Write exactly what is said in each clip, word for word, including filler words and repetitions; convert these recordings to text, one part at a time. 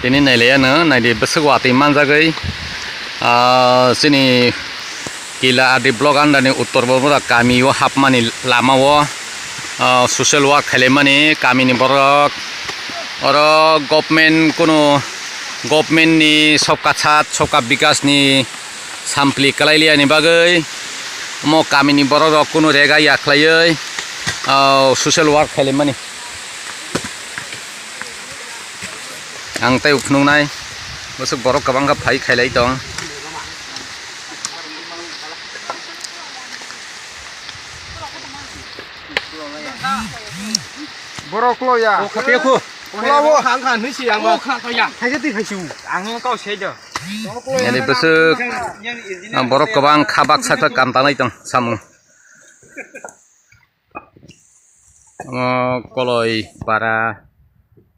Tini nailaiano, naidi bwswk watwi manjagwi, ah, chini Kila R D block under ni Uttor Bormura kami o hapmani lama o, ah, social work khailaimani kamini borok. Oro government kunu government ni sobka sat, sobka bikas ni sampli kwlai liya ni bagwi omo kamini borok rok kunu rega ya khlaiwi, ah, social work khailaimani. Ang tei phunuknai, bwswk borok kwbangkha phai khailai tong. Borok lo ya. O, khapia khu. Kula bo. Khang khan hisi ang ba. O, khang to ya. Hai ke ti hai su. Ang kau sei do. Ani bwswk, ah, borok kwbang kha baksa khe kam tangnai tong samung. Omo Koloi para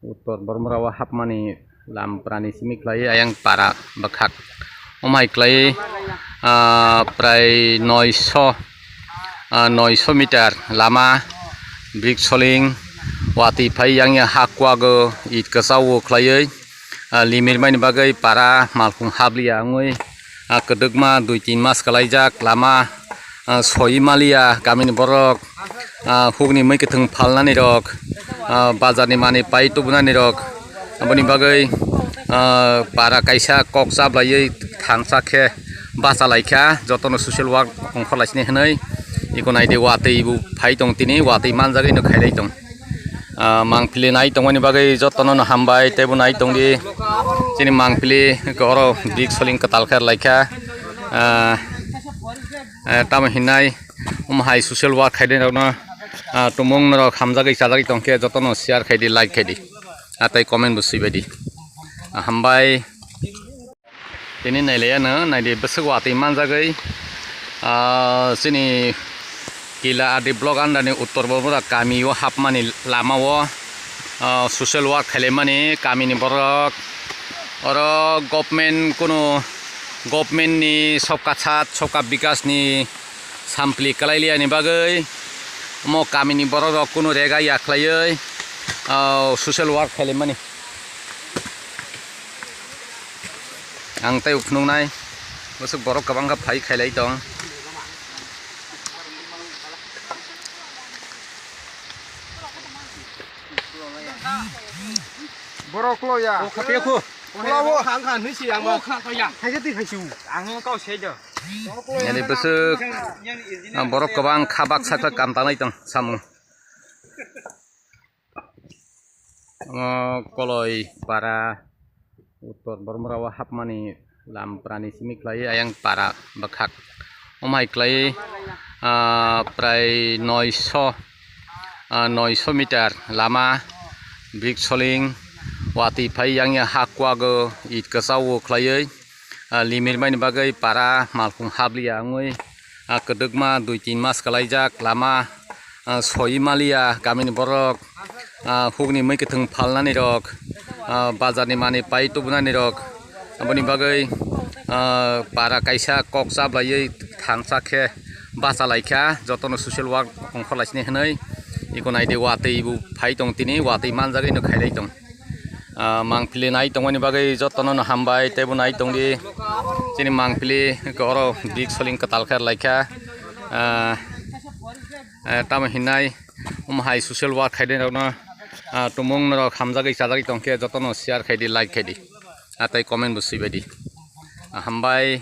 Uttor Bormura o hapmani lam prani simi khlai ayang para bwkhak. Omo hai khlai, ah, prai noisho, ah, noisho meter lama brik soling watwi phai yang ya ha kuago it kwchao khlaiwi. Ah, limit mani bagwi para malkhung habliya wngwi, ah, kwdwkma dui tin mas kwlaijak lama, ah, soi maliya kamini borok, ah, hukni mui kwthwng phalnani rok, ah, bazarni manwi pai tubunani rok, aboni bagwi, ah, para kaisa kok chablaiwi thansa khe bachalaikha jotono social work ongkhorlaisini hwnwi. Iko naidi watwi bo phai tong tini, watwi manjagwi no khailai tong. Ah, mangpili nai tongmani bagwi jotono no hambai, teibo nai tongdi. Chini mangpili oro bik soling kwtal khe rwlaikha. Ah, eh, tamo hinai omo hai social work khaidai rokno, ah, tumung norok hamjagwi chajagwi tongkhe jotono share khaidi, like khaidi. Ah, tei comment bo swibaidi. Ah, hambai. Tini nailaiano, naidi bwswk watwi manjagwi, ah, chini Kila R D block under ni Uttor Bormura kami o hapmani lama o, ah, social work khailaimani kamini borok. Oro government kunu government ni sobka sat, sobka bikas ni sampli kwlai liya ni bagwi omo kamini borok rok kunu rega ya khlaiwi, ah, social work khailaimani. Ang tei phunuknai, bwswk borok kwbangkha phai khailai tong. Borok lo ya. O, khapia khu. Kula bo. Khang khan hisi ang ba. O, khang to ya. Hai ke ti hai su. Ang kau sei do. Ani bwswk, ah, borok kwbang kha baksa khe kam tangnai tong samung. Omo Koloi para Uttor Bormura o hapmani lam prani simi khlai ayang para bwkhak. Omo hai khlai, ah, prai noisho, ah, noisho meter lama brik soling watwi phai yang ya ha kuago it kwchao khlaiwi. Ah, limit mani bagwi para malkhung habliya wngwi, ah, kwdwkma dui tin mas kwlaijak lama, ah, soi maliya kamini borok, ah, hukni mui kwthwng phalnani rok, ah, bazarni manwi pai tubunani rok, aboni bagwi, ah, para kaisa kok chablaiwi thansa khe bachalaikha jotono social work ongkhorlaisini hwnwi iko naidi watwi bo phai tong tini watwi manjagwi no khailai tong. Ah, mangpili nai tongmani bagwi jotono no hambai, teibo nai tongdi. Chini mangpili oro bik soling kwtal khe rwlaikha. Ah, eh, tamo hinai omo hai social work khaidai rokno, ah, tumung norok hamjagwi chajagwi tongkhe jotono share khaidi, like khaidi. Ah, tei comment bo swibaidi. Ah, hambai.